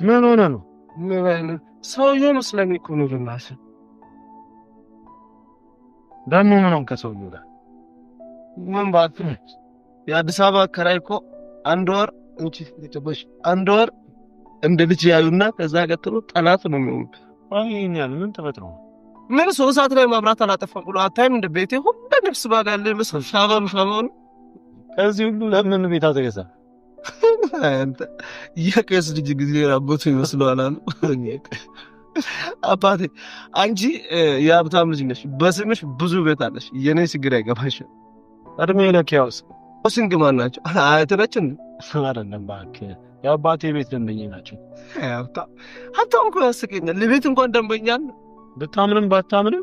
ምን ሆነ ነው? ምን አይነት ሰውዬው መስለኝ እኮ ነው። በእናትህ ደግሞ ምን ሆንክ ከሰውዬው ጋር? ምን እባክህ፣ የአዲስ አበባ አከራይ እኮ አንድ ወር እንቺ ተጨበሽ አንድ ወር እንደ ልጅ ያዩና ከዛ ቀጥሎ ጠላት ነው የሚሆኑት። አይ ይሄን ያህል ምን ተፈጥሮ ነው? ምን 3 ሰዓት ላይ መብራት አላጠፋም ብሎ አታይም? እንደ ቤቴ ሁሉ ልብስ ባጋ ያለ ይመስል ሻማ ሻማውን። ከዚህ ሁሉ ለምን ቤት አትገዛ? አንተ የቄስ ልጅ ጊዜ አቦቱ ይመስለዋል አሉ። አባቴ አንቺ የሀብታም ልጅ ነሽ፣ በስምሽ ብዙ ቤት አለሽ። የኔ ችግር አይገባሽም። እድሜ ለኪያውስ። Housing ማን ናቸው? አያት ነች እንዴ? አይደለም እባክህ፣ የአባቴ ቤት ደንበኛ ናቸው። ሀብታም ሀብታም እኮ ያስቀኛል። ለቤት እንኳን ደንበኛ አለ። ብታምንም ባታምንም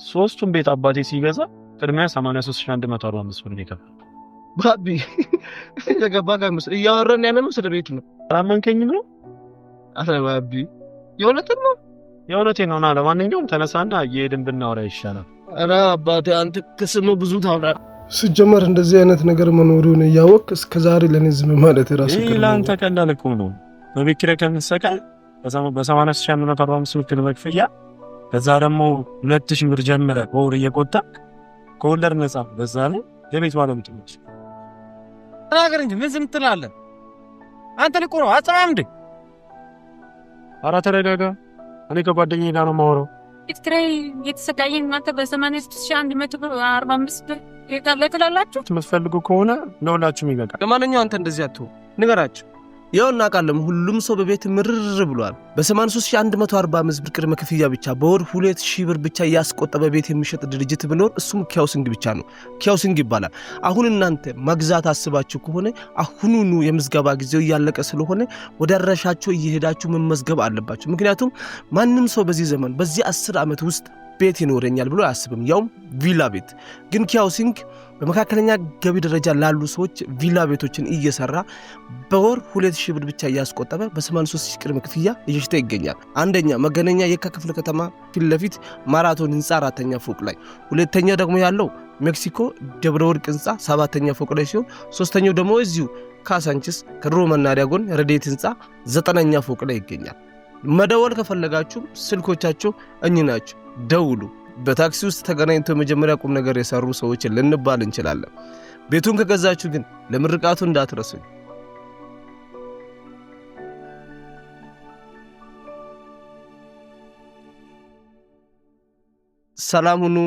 ሶስቱን ቤት አባቴ ሲገዛ ቅድሚያ 83,145 ብር ነው የከፈለው። ባቢ የገባ ጋር እያወራን ያለ ነው ስለ ቤት ነው። አላመንከኝም ነው? አረ ባቢ የእውነትን ነው። የእውነቴን ነው። ና ለማንኛውም ተነሳና እየሄድን ብናወራ ይሻላል። አረ አባቴ አንተ ከስሙ ብዙ ታወራለህ። ሲጀመር እንደዚህ አይነት ነገር መኖሩን እያወቅ እስከ ዛሬ ለእኔ ዝም ማለት የራሱ ይህ ለአንተ ቀላል እኮ ነው። በቤት ኪራይ ከምትሰቃይ በ83,145 ብር ቅድመ ክፍያ፣ ከዛ ደግሞ 2,000 ብር ጀምረህ በወር እየቆጠብክ ከወለድ ነፃ፣ በዛ ላይ የቤት ባለቤት ነች። ተናገር እንጂ ምን ዝም ትላለህ? አንተ ልቆ ነው አትሰማም እንዴ? ኧረ ተረጋጋ። እኔ ከጓደኛዬ ጋር ነው የማወራው። ቤት ኪራይ እየተሰቃየን እናንተ በ83,145 ብር ቤት አለ ትላላችሁ? የምትፈልጉ ከሆነ ለሁላችሁም ይበቃል። ለማንኛውም አንተ እንደዚህ አትሆን፣ ንገራቸው። ያው እናውቃለን፣ ሁሉም ሰው በቤት ምርር ብሏል። በ83,145 ብር ቅድመ ክፍያ ብቻ በወር 2000 ብር ብቻ እያስቆጠበ ቤት የሚሸጥ ድርጅት ቢኖር እሱም ኪ Housing ብቻ ነው። ኪ Housing ይባላል። አሁን እናንተ መግዛት አስባችሁ ከሆነ አሁኑኑ የምዝገባ ጊዜው እያለቀ ስለሆነ ወደ አድራሻቸው እየሄዳችሁ መመዝገብ አለባችሁ። ምክንያቱም ማንም ሰው በዚህ ዘመን በዚህ 10 ዓመት ውስጥ ቤት ይኖረኛል ብሎ አያስብም፣ ያውም ቪላ ቤት። ግን ኪ Housing በመካከለኛ ገቢ ደረጃ ላሉ ሰዎች ቪላ ቤቶችን እየሰራ በወር 2000 ብር ብቻ እያስቆጠበ በ83 ሺህ ቅድመ ክፍያ እየሸጠ ይገኛል። አንደኛ መገናኛ የካ ክፍለ ከተማ ፊት ለፊት ማራቶን ህንፃ አራተኛ ፎቅ ላይ፣ ሁለተኛ ደግሞ ያለው ሜክሲኮ ደብረ ወርቅ ህንፃ ሰባተኛ ፎቅ ላይ ሲሆን ሶስተኛው ደግሞ እዚሁ ካሳንችስ ከድሮ መናሪያ ጎን ረዴት ህንፃ ዘጠነኛ ፎቅ ላይ ይገኛል። መደወል ከፈለጋችሁ ስልኮቻቸው እኚህ ናቸው፣ ደውሉ። በታክሲ ውስጥ ተገናኝተው የመጀመሪያ ቁም ነገር የሰሩ ሰዎችን ልንባል እንችላለን። ቤቱን ከገዛችሁ ግን ለምርቃቱ እንዳትረሱኝ። ሰላም ሁኑ።